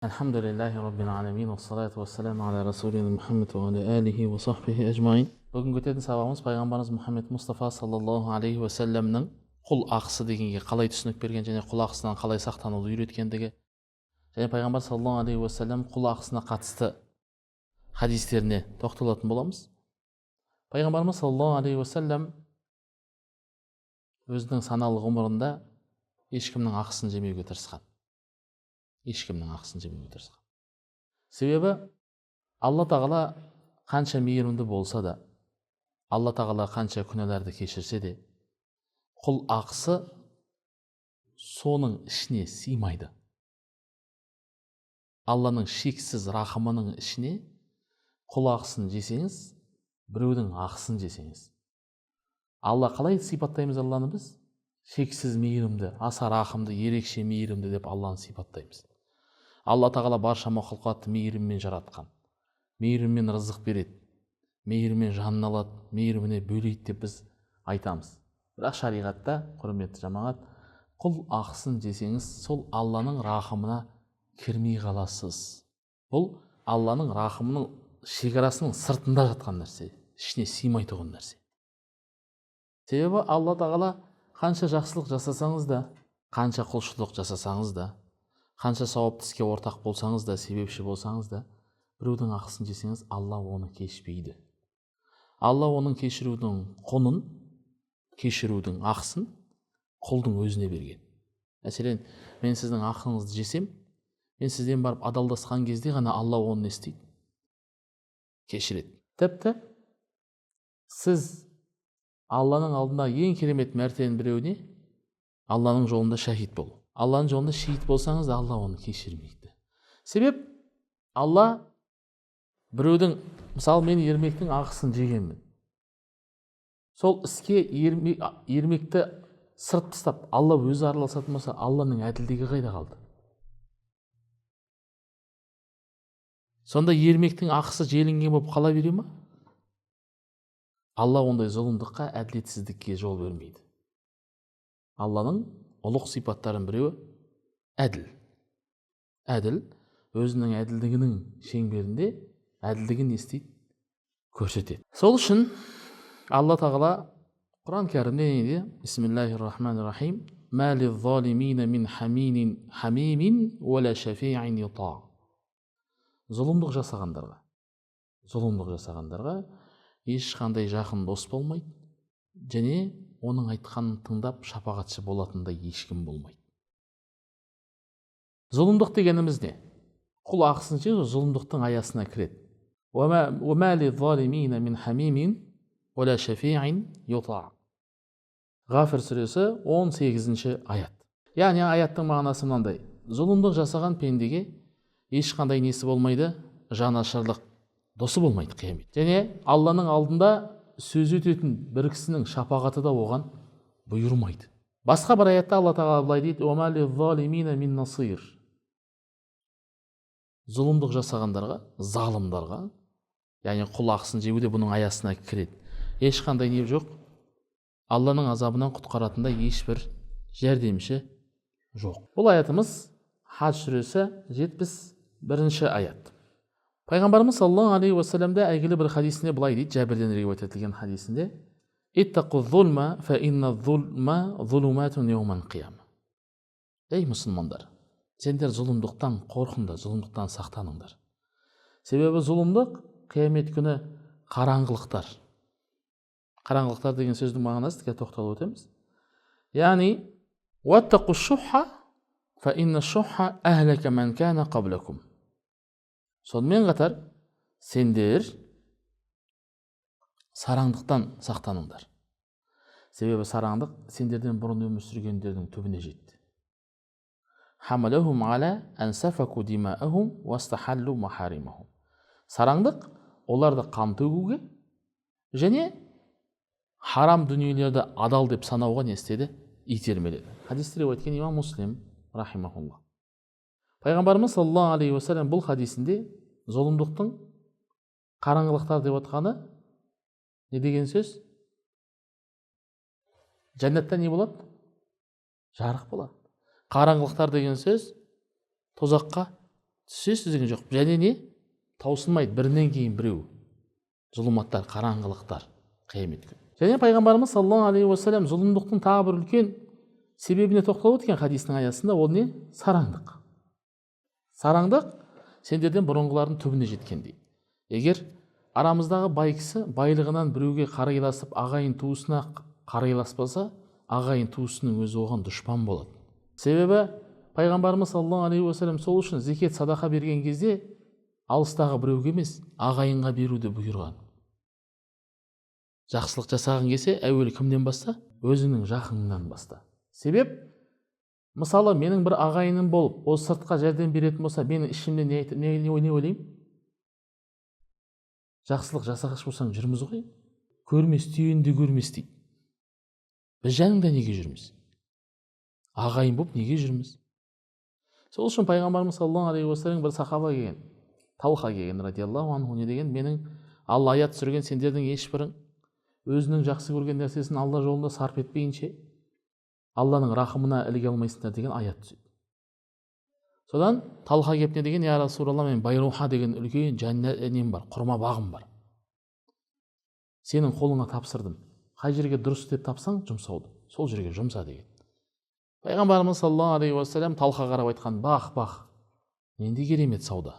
Әлхамдулиллахи роббил аламин, уассалату уассаламу аля расулина Мухаммад уа аля алихи уа сахбихи ажмаин. Бүгінгі өтетін сабағымыз пайғамбарымыз Мұхаммед Мұстафа саллаллаху алейхи уассаламның құл ақысы дегенге қалай түсінік берген және құл ақысынан қалай сақтануды үйреткендігі және пайғамбар саллаллаху алейхи уассалам құл ақысына қатысты хадистеріне тоқталатын боламыз. Пайғамбарымыз саллаллаху алейхи уассалам өзінің саналы ғұмырында ешкімнің ақысын жемеуге тырысқан. Ешкімнің ақысын жемеуге тырысқан. Себебі Алла тағала қанша мейірімді болса да, Алла тағала қанша күнәларды кешірсе де, құл ақысы соның ішіне сыймайды. Алланың шексіз рахымының ішіне құл ақысын жесеңіз, біреудің ақысын жесеңіз. Алла қалай сипаттаймыз Алланы біз? Шексіз мейірімді, аса рахымды, ерекше мейірімді деп Алланы сипаттаймыз. Алла тағала барша мақұлқатты мейіріммен жаратқан. Мейіріммен рызық береді, мейіріммен жанын алады, мейіріміне бөлейді деп біз айтамыз. Бірақ шариғатта, құрметті жамағат, құл ақысын жесеңіз, сол Алланың рахымына кірмей қаласыз. Бұл Алланың рахымының шекарасының сыртында жатқан нәрсе, ішіне сыймайтұғын нәрсе. Себебі Алла тағала қанша жақсылық жасасаңыз да, қанша құлшылық жасасаңыз да, қанша сауапты іске ортақ болсаңыз да, себепші болсаңыз да, біреудің ақысын жесеңіз, Алла оны кешпейді. Алла оның кешірудің құнын, кешірудің ақысын құлдың өзіне берген. Мәселен, мен сіздің ақыңызды жесем, мен сізден барып адалдасқан кезде ғана Алла оны не істейді? Кешіреді. Тіпті сіз Алланың алдында ең керемет мәртебенің біреуі не? Алланың жолында шәһид болу. Алланың жолында шейіт болсаңыз да, Алла оны кешірмейді. Себеп Алла біреудің, мысалы, мен ермектің ақысын жегенмін. Сол іске ермекті сырт тастап, Алла өзі араласатын болса, Алланың әділдігі қайда қалды? Сонда ермектің ақысы желінген болып қала бере ма? Алла ондай зұлымдыққа, әділетсіздікке жол бермейді. Алланың ұлық сипаттарының біреуі әділ. Әділ өзінің әділдігінің шеңберінде әділдігін не істейді? Көрсетеді. Сол үшін Алла тағала Құран кәрімде не дейді? Бисмиллахир-рахманир-рахим. Ма лиз-залимина мин хаминин хамимин уа ла шафиин юта. Зұлымдық жасағандарға, зұлымдық жасағандарға ешқандай жақын дос болмайды және оның айтқанын тыңдап шапағатшы болатындай ешкім болмайды. Зұлымдық дегеніміз не? Құл ақысын жеу зұлымдықтың аясына кіреді. Уа ма лиз-залимина мин хамимин уа ла шафиин юта. Ғафир сүресі 18-ші аят. Яғни аяттың мағынасы мынандай: зұлымдық жасаған пендеге ешқандай несі болмайды, жанашырлық досы болмайды қиямет. Және Алланың алдында сөз өтетін бір кісінің шапағаты да оған бұйырмайды. Басқа бір аятта Алла тағала былай дейді: Уа ма лиз-залимина мин насир. Зұлымдық жасағандарға, залымдарға, яғни құл ақысын жеу де бұның аясына кіреді. Ешқандай не жоқ, Алланың азабынан құтқаратындай ешбір жәрдемші жоқ. Бұл аятымыз Хадж сүресі 71-ші аят. Пайғамбарымыз саллаллаху алейхи уассаламда әйгілі бір хадисінде былай дейді, Жәбірден риуаят етілген хадисінде: Иттақу зулма фа инна зулма зулуматун яумал қияма. Ей мұсылмандар, сендер зұлымдықтан қорқыңдар, зұлымдықтан сақтаныңдар. Себебі зұлымдық қиямет күні қараңғылықтар. Қараңғылықтар деген сөздің мағынасы тіке тоқталып өтеміз. Яғни, уаттақу шухха фа инна шухха ахлака ман кана қаблакум. Сонымен қатар сендер сараңдықтан сақтаныңдар. Себебі сараңдық сендерден бұрын өмір сүргендердің түбіне жетті. Хамалахум аля ан сафаку димаахум уастахаллу махаримахум. Сараңдық оларды қан төгуге және харам дүниелерді адал деп санауға не істеді? Итермеледі. Хадисті риуаят еткен имам Муслим рахимахулла. Пайғамбарымыз саллаллаху алейхи уассалам бұл хадисінде зұлымдықтың қараңғылықтар деп отқаны не деген сөз? Жәннатта не болады? Жарық болады. Қараңғылықтар деген сөз тозаққа Түсесіз деген жоқ. Және не? Таусылмайды бірінен кейін біреу. Зұлматтар, қараңғылықтар, қиямет күні. Және пайғамбарымыз саллаллаху алейхи уассалам зұлымдықтың тағы бір үлкен себебіне тоқталып өткен хадистің аясында, ол не? Сараңдық. Сараңдық сендерден бұрынғылардың түбіне жеткен дейді. Егер арамыздағы бай кісі байлығынан біреуге қарайласып, ағайын туысына қарайласпаса, ағайын туысының өзі оған дұшпан болады. Себебі пайғамбарымыз саллаллаху алейхи уассалам сол үшін зекет, садақа берген кезде алыстағы біреуге емес, ағайынға беруді бұйырған. Жақсылық жасағың келсе, әуелі кімнен баста? Өзіңнің жақыныңнан баста. Себеп, мысалы, менің бір ағайыным болып, ол сыртқа жәрдем беретін болса, менің ішімде не ойлаймын? Жақсылық жасағыш болсаң жүрміз ғой. Көрмес түйені де көрмес дейді. Біз жаныңда неге жүрміз? Ағайын болып неге жүрміз? Сол үшін пайғамбарымыз саллаллаху алейхи уассалам бір сахаба келген, Талха келген, радиаллаху анху, не деген? Менің Алла аят түсірген, сендердің ешбірің өзінің жақсы көрген нәрсесін Алла жолында сарп етпейінше Алланың рахымына іліге алмайсыңдар деген аят түседі. Содан Талха келіп не деген? Я Расулалла, мен Байруха деген үлкен жәннат нем бар, құрма бағым бар. Сенің қолыңа тапсырдым. Қай жерге дұрыс деп тапсаң жұмсауды, сол жерге жұмса деген. Пайғамбарымыз саллаллаху алейхи уассалам Талха қарап айтқан: бақ, бақ, нендей керемет сауда,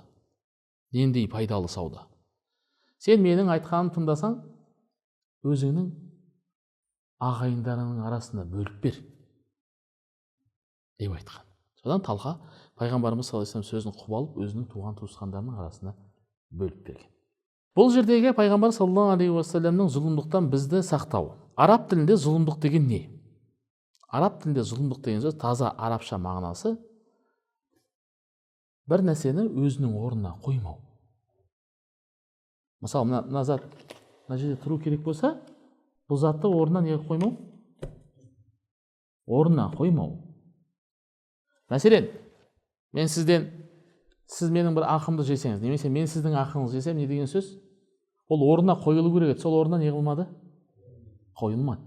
нендей пайдалы сауда. Сен менің айтқанымды тыңдасаң, өзіңнің ағайындарыңның арасында бөліп бер деп айтқан. Содан Талха пайғамбарымыз саллаллаху алейхи вассалам сөзін құп алып, өзінің туған туысқандарының арасына бөліп берген. Бұл жердегі пайғамбар саллаллаху алейхи уассаламның зұлымдықтан бізді сақтауы. Араб тілінде зұлымдық деген не? Араб тілінде зұлымдық деген сөз, таза арабша мағынасы бір нәрсені өзінің орнына қоймау. Мысалы, мына зат мына жерде тұру керек болса, бұл затты орнына неге қоймау? Орнына қоймау. Мәселен, мен сізден, сіз менің бір ақымды жесеңіз, немесе мен сіздің ақыңызды жесем, не деген сөз? Ол орнына қойылу керек еді, сол орнына не қылмады? Қойылмады.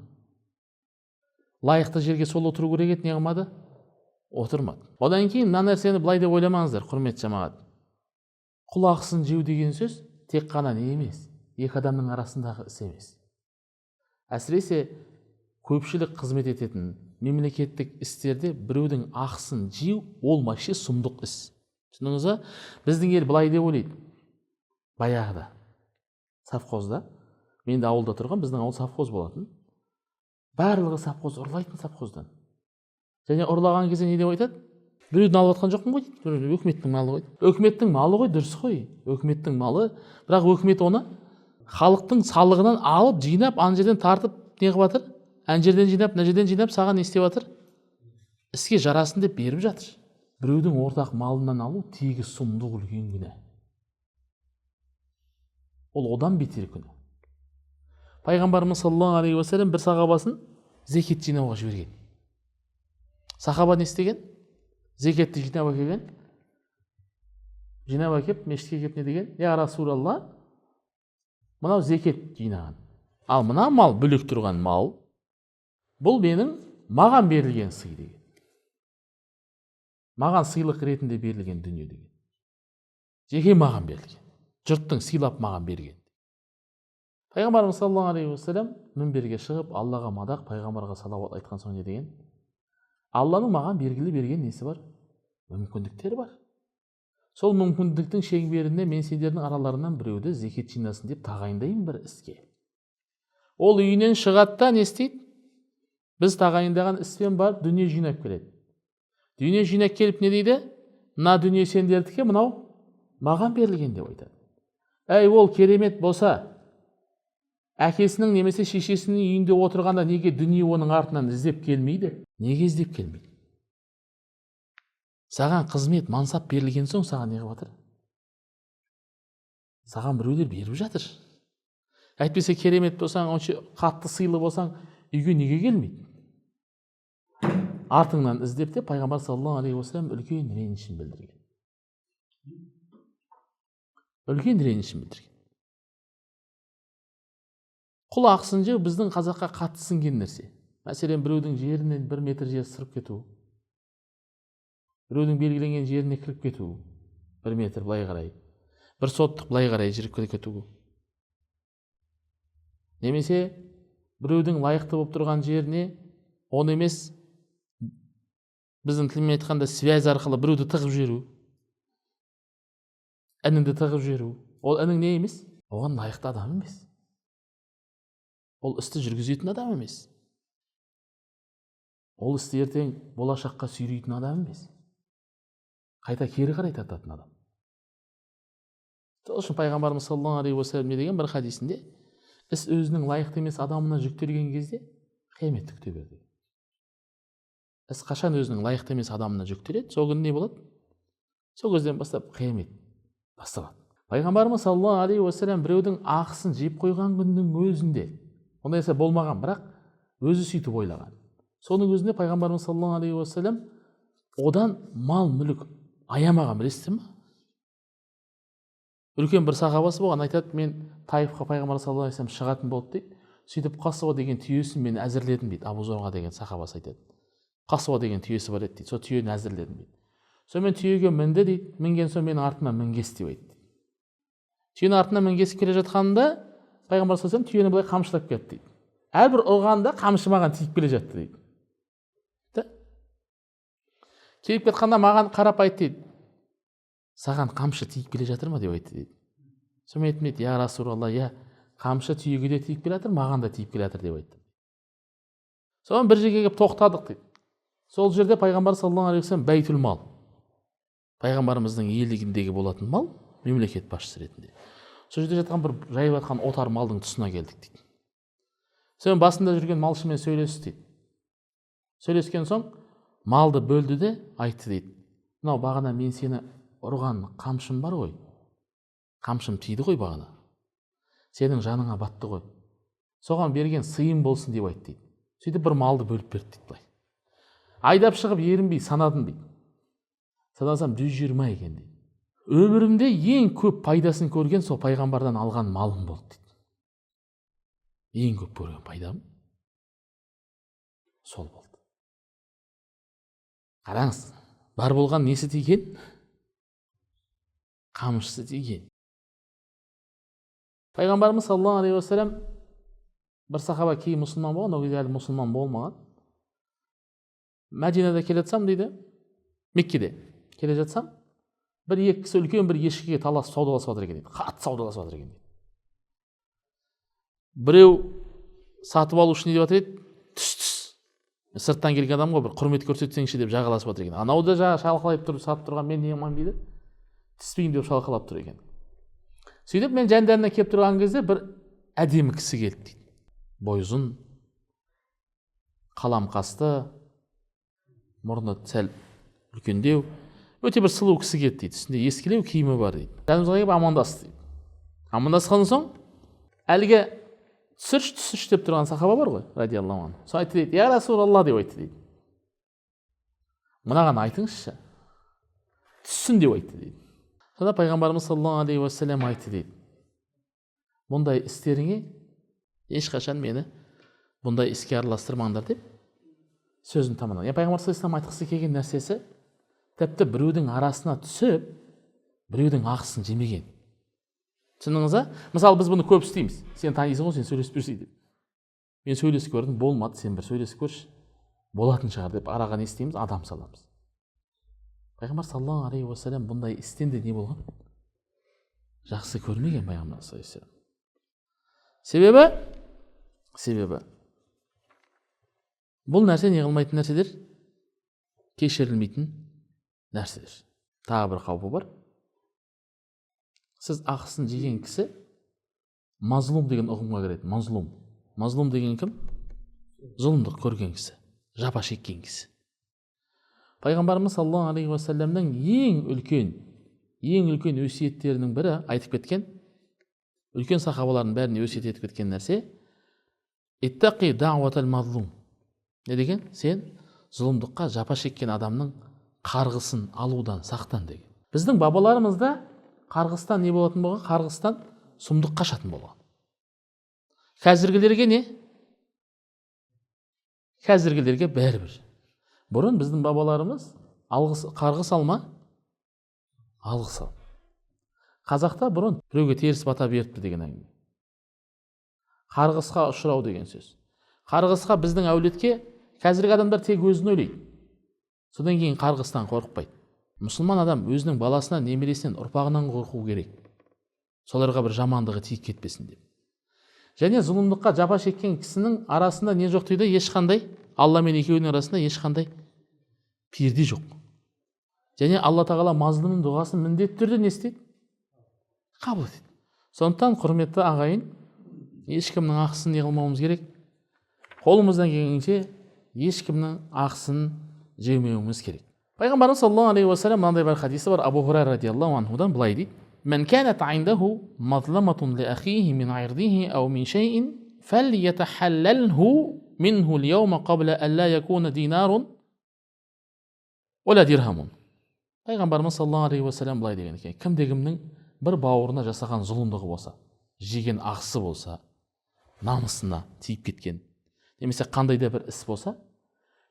Лайықты жерге сол отыру керек еді, не қылмады? Отырмады. Одан кейін мына нәрсені былай деп ойламаңыздар, құрметті жамағат. Құл ақысын жеу деген сөз тек қана не емес, екі адамның арасындағы іс емес. Әсіресе көпшілік қызмет ететін мемлекеттік істерде біреудің ақысын жеу ол вообще сұмдық іс. Түсіндіңіз ба? Біздің ел былай деп ойлайды. Баяғыда совхозда, мен де ауылда тұрған, біздің ауыл совхоз болатын. Барлығы совхоз ұрлайтын совхоздан. Және ұрлаған кезде не деп айтады? Біреудің алып жатқан жоқпын ғой дейді, өкіметтің малы ғой. Өкіметтің малы ғой, дұрыс қой, өкіметтің малы. Бірақ өкімет оны халықтың салығынан алып, жинап, ана жерден тартып не қылып жатыр? Ана жерден жинап, мына жерден жинап, саған не істеп жатыр? Іске жарасын деп беріп жатыр. Біреудің ортақ малынан алу тегі сұмдық үлкен күнә. Ол одан бетер күнә. Пайғамбарымыз саллаллаху алейхи уассалам бір сахабасын зекет жинауға жіберген. Сахаба не істеген? Зекетті жинап әкелген. Жинап әкеп, мешітке келіп не деген? Я Расулалла, мынау зекет жинаған. Ал мына мал, бөлек тұрған мал, бұл менің маған берілген сый деген. Маған сыйлық ретінде берілген дүние деген. Жеке маған берілген. Жұрттың сыйлап маған берген. Пайғамбарымыз саллаллаху алейхи уассалам мінберге шығып, Аллаға мадақ, пайғамбарға салауат айтқан соң не деген? Алланың маған белгілі берген несі бар? Мүмкіндіктері бар. Сол мүмкіндіктің шеңберінде мен сендердің араларынан біреуді зекет жинасын деп тағайындаймын бір іске. Ол үйінен шығады да не істейді? Біз тағайындаған іспен барып дүние жинап келеді. Дүние жинап келіп не дейді? Мына дүние сендердікі, мынау маған берілген деп айтады. Әй, ол керемет болса, әкесінің немесе шешесінің үйінде отырғанда неге дүние оның артынан іздеп келмейді? Неге іздеп келмейді? Саған қызмет, мансап берілген соң саған не қылып жатыр? Саған біреулер беріп жатыр. Әйтпесе керемет болсаң, онша қатты сыйлы болсаң, үйге неге келмейді? Артыңнан іздеп деп пайғамбар саллаллаху алейхи уассалам үлкен ренішін білдірген. Үлкен ренішін білдірген. Құл ақысын жеу біздің қазаққа қатты сіңген нәрсе. Мәселен, біреудің жерінен бір метр жер сырып кету, біреудің белгіленген жеріне кіріп кету. 1 метр былай қарай, 1 соттық былай қарай жүріп кету. Немесе біреудің лайықты болып тұрған жеріне оны емес, біздің тілмен айтқанда связь арқылы біреуді тығып жіберу, ініңді тығып жіберу. Ол інің не емес? Оған лайықты адам емес. Ол істі жүргізетін адам емес. Ол істі ертең болашаққа сүйрейтін адам емес. Қайта кері қарай тартатын адам. Сол үшін пайғамбарымыз саллаллаху алейхи уассалам не деген бір хадисінде, іс өзінің лайықты емес адамына жүктелген кезде қияметті күте бер деген. Іс қашан өзінің лайықты емес адамына жүктеледі, сол күні не болады? Сол кезден бастап қиямет басталады. Пайғамбарымыз саллаллаху алейхи уассалам біреудің ақысын жеп қойған күннің өзінде, ондай нәрсе болмаған, бірақ өзі сөйтіп ойлаған. Соның өзінде пайғамбарымыз саллаллаху алейхи уассалам одан мал мүлік аямаған, білесіздер ме? Үлкен бір сахабасы болған, айтады, мен Таифқа пайғамбар саллаллаху алейхи уассалам шығатын болды дейді. Сөйтіп Қасуа деген түйесін мен әзірледім дейді. Абу Зурға деген сахабасы айтады. Қасуа деген түйесі бар еді дейді. Сол түйені әзірледім дейді. Сонымен түйеге мінді дейді. Мінген соң менің артыма мінгес деп айтты. Түйенің артына мінгесіп келе жатқанында пайғамбар саллаллаху алейхи уассалам түйені былай қамшылап кетті дейді. Әрбір ұрғанда қамшы маған тиіп келе жатты дейді. Келіп кетқанда маған қарап айтты дейді. Саған қамшы тиіп келе жатыр ма деп айтты дейді. Сонымен айттым дейді, я Расулалла, я, қамшы түйеге де тиіп келе жатыр, маған да тиіп келе жатыр деп айтты. Сонымен бір жерге келіп тоқтадық дейді. Сол жерде пайғамбар саллаллаху алейхи уассалам бәйтул мал, пайғамбарымыздың иелігіндегі болатын мал, мемлекет басшысы ретінде. Сол жерде жатқан бір жайып жатқан отар малдың тұсына келдік дейді. Сонымен басында жүрген малшымен сөйлесті дейді. Сөйлескен соң малды бөлді де айтты дейді. Мынау бағана мен сені ұрған қамшым бар ғой, қамшым тиді ғой бағана, сенің жаныңа батты ғой, соған берген сыйым болсын деп айтты дейді. Сөйтіп бір малды бөліп берді дейді былай. Айдап шығып ерінбей санадым дейді. Санасам 120 екен дейді. Өмірімде ең көп пайдасын көрген сол пайғамбардан алған малым болды дейді. Ең көп көрген пайдам сол болды. Қараңыз, бар болған несі тиген? Қамшысы тиген. Пайғамбарымыз саллаллаху алейхи уассалам бір сахаба кейін мұсылман болған, ол кезде әлі мұсылман болмаған. Мәдинада келе жатсам дейді, Меккеде келе жатсам, бір екі кісі үлкен бір ешкіге таласып саудаласып жатыр екен дейді. Қатты саудаласып жатыр екен дейді. Біреу сатып алушы не деп жатыр еді? Түс түс. Сырттан келген адам ғой, бір құрмет көрсетсеңші деп жағаласып жатыр екен. Анау да жаңағы шалқалайып тұрып сатып тұрған, мен не қыламын дейді, түспеймін деп шалқалап тұр екен. Сөйтіп мен жандарына келіп тұрған кезде бір әдемі кісі келді дейді. Бойы ұзын, қалам қасты, мұрны сәл үлкендеу, өте бір сұлу кісі келді дейді. Үстінде ескілеу киімі бар дейді. Жанымызға келіп амандасты дейді. Амандасқан соң әлгі түсірші түсірші деп тұрған сахаба бар ғой, радиаллаху анху. Сол айтты дейді, я Расулалла деп айтты дейді. Мынаған айтыңызшы, түссін деп айтты дейді. Сонда пайғамбарымыз саллаллаху алейхи уассалам айтты дейді. Бұндай істеріңе ешқашан мені бұндай іске араластырмаңдар деп сөзін тамамдады. Яғни пайғамбар саллаллаху алейхи уассалам айтқысы келген нәрсесі, тіпті біреудің арасына түсіп, біреудің ақысын жемеген. Түсіндіңіз ба? Мысалы, біз бұны көп істейміз. Сен танисың ғой, сен сөйлесіп берсей деп. Мен сөйлесіп көрдім, болмады, сен бір сөйлесіп көрші, болатын шығар деп араға не істейміз? Адам саламыз. Пайғамбар саллаллаху алейхи уассалам бұндай істен де не болған? Жақсы көрмеген пайғамбар саллаллаху алейхи уассалам. Себебі бұл нәрсе не қылмайтын нәрселер? Кешірілмейтін нәрселер. Тағы бір қаупі бар. Сіз ақысын жеген кісі мазлум деген ұғымға кіреді. Мазлум. Мазлум деген кім? Зұлымдық көрген кісі, жапа шеккен кісі. Пайғамбарымыз саллаллаху алейхи уассаламның ең үлкен өсиеттерінің бірі айтып кеткен, үлкен сахабалардың бәріне өсиет етіп кеткен нәрсе, иттақи дауатал мазлум. Не деген? Сен зұлымдыққа жапа шеккен адамның қарғысын алудан сақтан деген. Біздің бабаларымызда қарғыстан не болатын болған? Қарғыстан сұмдық қашатын болған. Қазіргілерге не? Қазіргілерге бәрібір. Бұрын біздің бабаларымыз алғыс, қарғыс алма, Алғыс алады. Қазақта бұрын біреуге теріс бата беріпті деген әңгіме. Қарғысқа ұшырау деген сөз. Қарғысқа біздің әулетке қазіргі адамдар тек өзін ойлайды. Содан кейін қарғыстан қорықпайды. Мұсылман адам өзінің баласынан, немересінен, ұрпағынан қорқу керек. Соларға бір жамандығы тиіп кетпесін деп. Және зұлымдыққа жапа шеккен кісінің арасында не жоқ дейді? Ешқандай, Алла мен екеуінің арасында ешқандай перде жоқ. Және Алла тағала мазлұмның дұғасын міндетті түрде не істейді? Қабыл етеді. Сондықтан, құрметті ағайын, ешкімнің ақысын не қылмауымыз керек. Қолымыздан келгенше ешкімнің ақысын жемеуіміз керек. Пайғамбарымыз саллаллаху алейхи уассалам мынандай бір хадисі бар, Абу Хурайра радиаллаху анхудан былай дейді: «Мен канат индаху мазламатун ли ахихи мин ирдихи ау мин шайин фәльятахаллалху минху льяума қабла ан ла якуна динарун уала дирхамун». Пайғамбарымыз саллаллаху алейхи уассалам былай деген екен: кімде кімнің бір бауырына жасаған зұлымдығы болса, жеген ақысы болса, намысына тиіп кеткен немесе қандай да бір іс болса,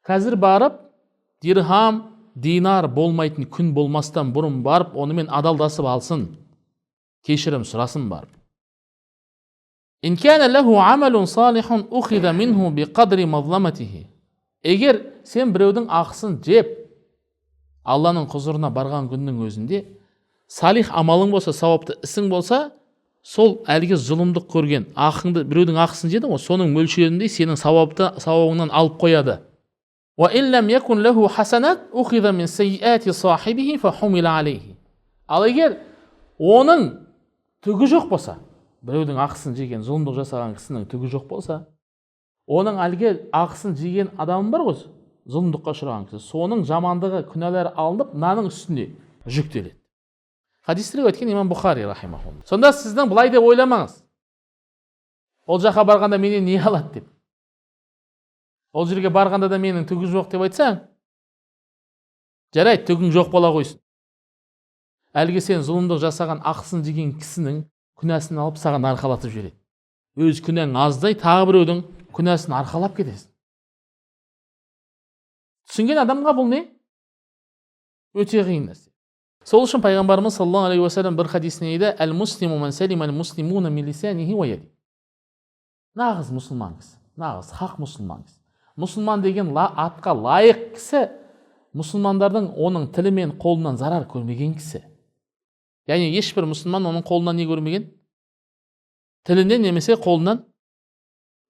қазір барып дирхам, динар болмайтын күн болмастан бұрын барып онымен адалдасып алсын, кешірім сұрасын барып. «Ин кана лаху амалун салихун ухиза минху биқадри мазламатихи». Егер сен біреудің ақысын жеп, Алланың құзырына барған күннің өзінде салих амалың болса, сауапты ісің болса, сол әлгі зұлымдық көрген ақыңды, біреудің ақысын жедің ғой, соның мөлшерінде сенің сауапты сауабыңнан алып қояды. «Уа ин лам якун лаху хасанат ухиза мин сайиати сахибихи фахумила алейхи». Ал егер оның түгі жоқ болса, біреудің ақысын жеген, зұлымдық жасаған кісінің түгі жоқ болса, оның әлгі ақысын жеген адам бар ғой, зұлымдыққа ұшыраған кісі, соның жамандығы, күнәлары алынып, мынаның үстіне жүктеледі. Хадисті риуаят еткен имам Бұхари рахимахулла. Сонда сіздің былай деп ойламаңыз: ол жаққа барғанда менен не алады деп. Ол жерге барғанда да менің түгі жоқ деп айтсаң, жарайды, түгің жоқ бола қойсын, әлгі сен зұлымдық жасаған, ақысын жеген кісінің күнәсін алып саған арқалатып жібереді. Өз күнәң аздай, тағы біреудің күнәсін арқалап кетесің. Түсінген адамға бұл не? Өте қиын нәрсе. Сол үшін пайғамбарымыз саллаллаху алейхи уассалам бір хадисінде дейді: «Әл муслиму ман салима әл муслимуна мин лисанихи уа яди». Нағыз мұсылман кісі, нағыз хақ мұсылман кісі, мұсылман деген атқа лайық кісі — мұсылмандардың оның тілі мен қолынан зарар көрмеген кісі. Яғни ешбір мұсылман оның қолынан не көрмеген? Тілінен немесе қолынан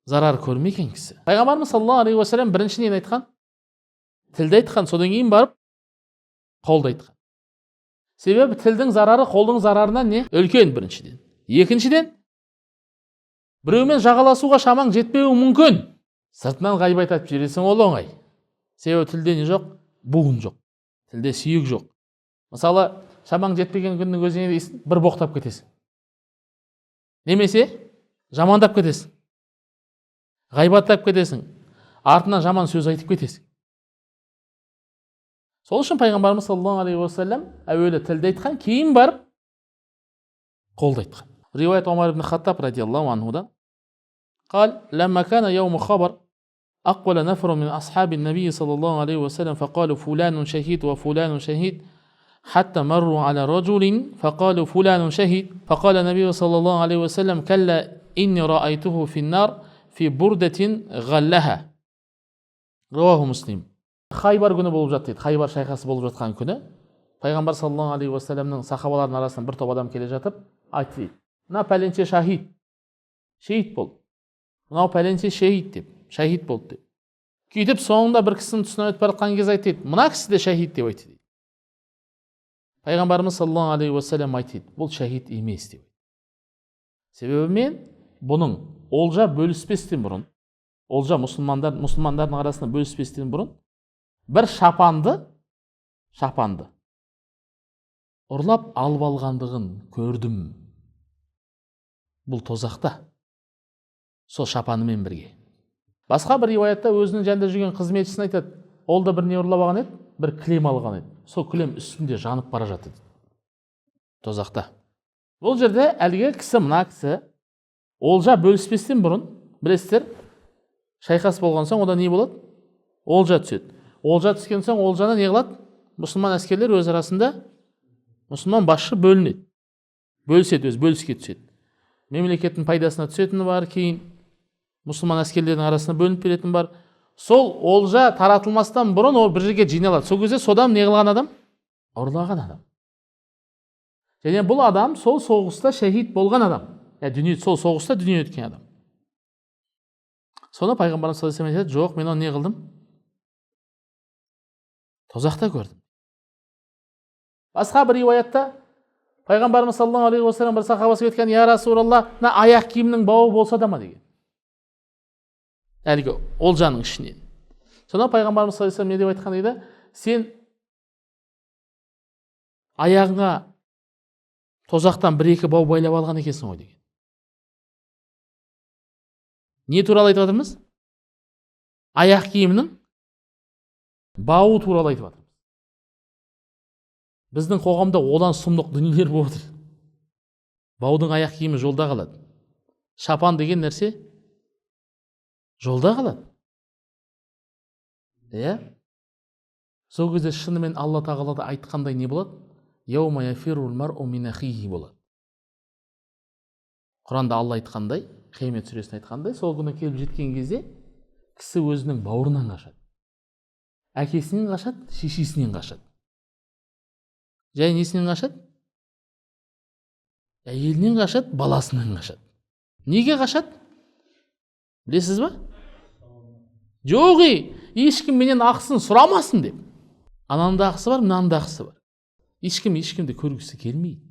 зарар көрмеген кісі. Пайғамбарымыз саллаллаху алейхи уассалам бірінші нені айтқан? Тілді айтқан, содан кейін барып қолды айтқан. Себебі тілдің зарары қолдың зарарынан не? Үлкен біріншіден. Екіншіден, біреумен жағаласуға шамаң жетпеуі мүмкін. Сыртынан ғайбат айтып жібересің, ол оңай. Себебі тілде не жоқ? Буын жоқ. Тілде сүйек жоқ. Мысалы, шамаң жетпеген күннің өзіне дейсің, бір боқтап кетесің. Немесе жамандап кетесің. Ғайбаттап кетесің. Артынан жаман сөз айтып кетесің. Сол үшін пайғамбарымыз саллаллаху алейхи уассалам әуелі тілді айтқан, кейін барып қолды айтқан. Риуаят Омар ибн Хаттаб радиаллаху анхудан. قال لما كان يوم خبر أقبل نفر من أصحاب النبي صلى الله عليه وسلم فقالوا فلان شهيد وفلان شهيد حتى مروا على رجل فقالوا فلان شهيد فقال النبي صلى الله عليه وسلم كلا إني رأيته في النار في بردة غلها. رواه مسلم. Хайбар күні болып жатты дейді. Хайбар шайқасы болып жатқан күні пайғамбар саллаллаху алейхи уассаламның сахабаларының арасынан бір топ адам келе жатып айтты дейді: мына пәленше шахид, шейіт болды, мынау пәленше шейіт деп, шахид болды деп. Сөйтіп соңында бір кісінің тұсынан өтіп бара жатқан кезде айтты дейді: мына кісі де шахид деп айтты дейді. Пайғамбарымыз саллаллаху алейхи уассалам айтты дейді: бұл шахид емес деп. Себебі мен бұның олжа бөліспестен бұрын, олжа мұсылмандардың арасында бөліспестен бұрын бір шапанды ұрлап алып алғандығын көрдім. Бұл тозақта сол шапанымен бірге. Басқа бір риуаятта өзінің жанында жүрген қызметшісін айтады: ол да бір не ұрлап алған еді, бір кілем алған еді, сол кілем үстінде жанып бара жатты дейді тозақта. Бұл жерде әлгі кісі, мына кісі олжа бөліспестен бұрын, білесіздер, шайқас болған соң ода не болады? Олжа түседі. Олжа түскен соң олжаны не қылады? Мұсылман әскерлер өз арасында Мұсылман басшы бөлінеді, бөліседі, өзі бөліске түседі. Мемлекеттің пайдасына түсетіні бар, кейін мұсылман әскерлерінің арасына бөлініп беретін бар. Сол олжа таратылмастан бұрын ол бір жерге жиналады. Сол кезде содан не қылған адам? Ұрлаған адам. Және бұл адам сол соғыста шәһид болған адам. Дүние, сол соғыста дүние өткен адам. Соны пайғамбарымыз саллаллаху алейхи вассалам айтады, жоқ, мен оны не қылдым? Тозақта көрдім. Басқа бір риуаятта пайғамбарымыз саллаллаху алейхи уассалам бір сахабасы кеткен, я Расулалла, мына аяқ киімнің бауы болса да ма деген. Әлгі олжаның ішінен. Сонда пайғамбарымыз саллаллаху алейхи вассалам не деп айтқан дейді? Сен аяғыңа тозақтан бір-екі бау байлап алған екенсің ғой деген. Не туралы айтып жатырмыз? Аяқ киімнің бауы туралы айтып жатырмыз. Біздің қоғамда одан сұмдық дүниелер болып отыр. Баудың аяқ киімі жолда қалады. Шапан деген нәрсе жолда қалады. Иә? Сол кезде шынымен Алла тағала да айтқандай не болады? Яума яфиррул мар'у мин ахихи болады. Құранда Алла айтқандай, Қиямет сүресінде айтқандай, сол күні келіп жеткен кезде кісі өзінің бауырынан қашады. Әкесінен қашады, шешесінен қашады. Және несінен қашады? Әйелінен қашады, баласынан қашады. Неге қашады? Білесіз ба? Жоқ, ешкім менен ақысын сұрамасын деп. Ананың да ақысы бар, мынаның да ақысы бар. Ешкім ешкімді көргісі келмейді.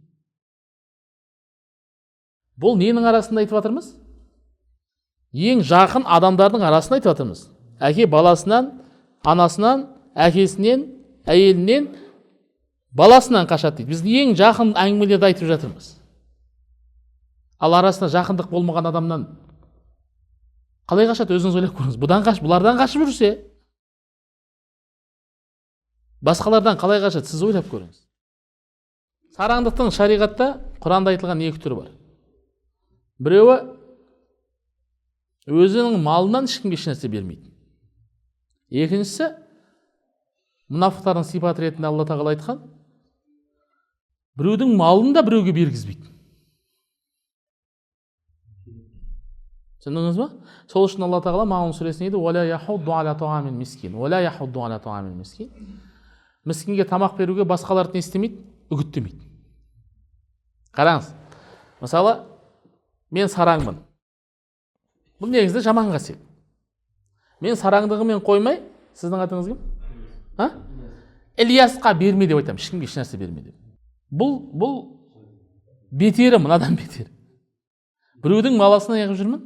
Бұл ненің арасында айтып жатырмыз? Ең жақын адамдардың арасында айтып жатырмыз. Әке баласынан, анасынан, әкесінен, әйелінен, баласынан қашады дейді. Біз ең жақын әңгімелерді айтып жатырмыз. Ал арасында жақындық болмаған адамнан қалай қашады, өзіңіз ойлап көріңіз. Бұдан қаш, бұлардан қашып жүрсе, басқалардан қалай қашады, сіз ойлап көріңіз. Сараңдықтың шариғатта, Құранда айтылған екі түрі бар. Біреуі өзінің малынан ешкімге ешнәрсе бермейді. Екіншісі, мұнафықтардың сипаты ретінде Алла тағала айтқан, біреудің малын да біреуге бергізбейді. Түсіндіңіз ба? Сол үшін Алла тағала Маун сүресінде дейді, «Уәлә яхудду аля таамил мискин». «Уәлә яхудду аля таамил мискин». Міскінге тамақ беруге басқаларды не істемейді? Үгіттемейді. Қараңыз, мысалы, мен сараңмын. Бұл негізі жаман қасиет. Мен сараңдығымен қоймай, сіздің атыңыз кім? А? Ильясқа берме деп айтамын, ешкімге ешнәрсе берме деп. Бұл бетері, мынадан бетері. Біреудің баласына неғып жүрмін?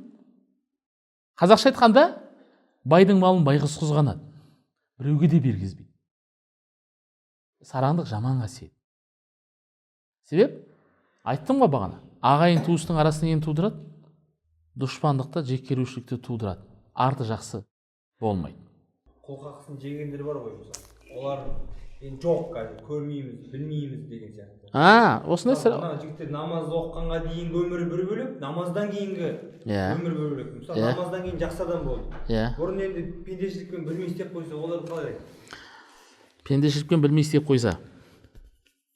Қазақша айтқанда, байдың малын байғұс қызғанады. Біреуге де бергізбейді. Сараңдық жаман қасиет. Себеп, айттым ғой бағана, ағайын туыстың арасында нені тудырады? Дұшпандықты, жеккерушілікті тудырады. Арты жақсы болмайды. Қолқақысын жегендер бар ғой, мысалы. Олар енді жоқ қазір, көрмейміз, білмейміз деген сияқты. Осындай сұрақ. Мына жігіттер намаз оқығанға дейінгі өмірі бір бөлек, намаздан кейінгі өмірі бір бөлек. Мысалы, намаздан кейін жақсы адам болды. Бұрын енді пендешілікпен білмей істеп қойса, олар қалай? Пендешілікпен білмей істеп қойса,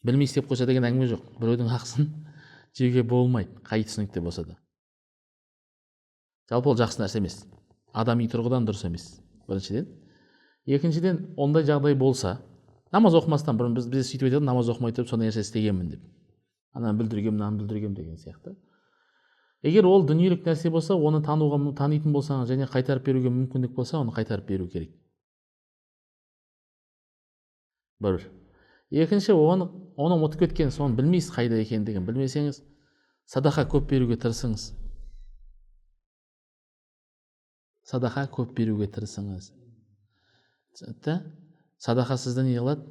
білмей істеп қойса деген әңгіме жоқ. Біреудің ақысын жеуге болмайды, қай түсінікте болса да. Жалпы ол жақсы нәрсе емес. Адами тұрғыдан дұрыс емес. Біріншіден. Екіншіден, ондай жағдай болса, намаз оқымастан бұрын біз сөйтіп айтады, намаз оқымай тұрып сондай нәрсе істегенмін деп. Ананы бүлдіргем, мынаны бүлдіргем деген сияқты. Егер ол дүниелік нәрсе болса, оны тануға, танитын болсаңыз және қайтарып беруге мүмкіндік болса, оны қайтарып беру керек. Бір. Екінші, оны ұмытып кеткен, соны білмейсіз қайда екендігін білмесеңіз, садақа көп беруге тырысыңыз. Садақа көп беруге тырысыңыз. Түсінікті? Садақа сізді не қылады?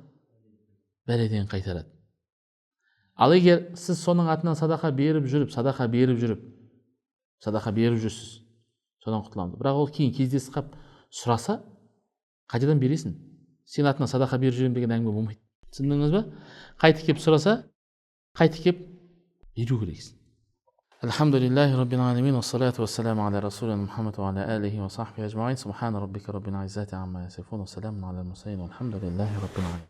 Бәледен қайтарады. Ал егер сіз соның атынан садақа беріп жүріп, садақа беріп жүріп, садақа беріп жүрсіз, содан құтыламын. Бірақ ол кейін кездесіп қалып сұраса, қайтадан бересің. Сен атынан садақа беріп жүремін деген әңгіме болмайды. Түсіндіңіз ба? Қайтып келіп сұраса, қайтып келіп беру керексің. Альхамдулиллахи раббил аламин, уассалату вассаламу аля расулина Мухаммад ва аля алихи ва сахбихи ажмаин. Субхана раббика раббил иззати амма ясифун, ва саламун аля мурсалин, вальхамдулиллахи раббил аламин.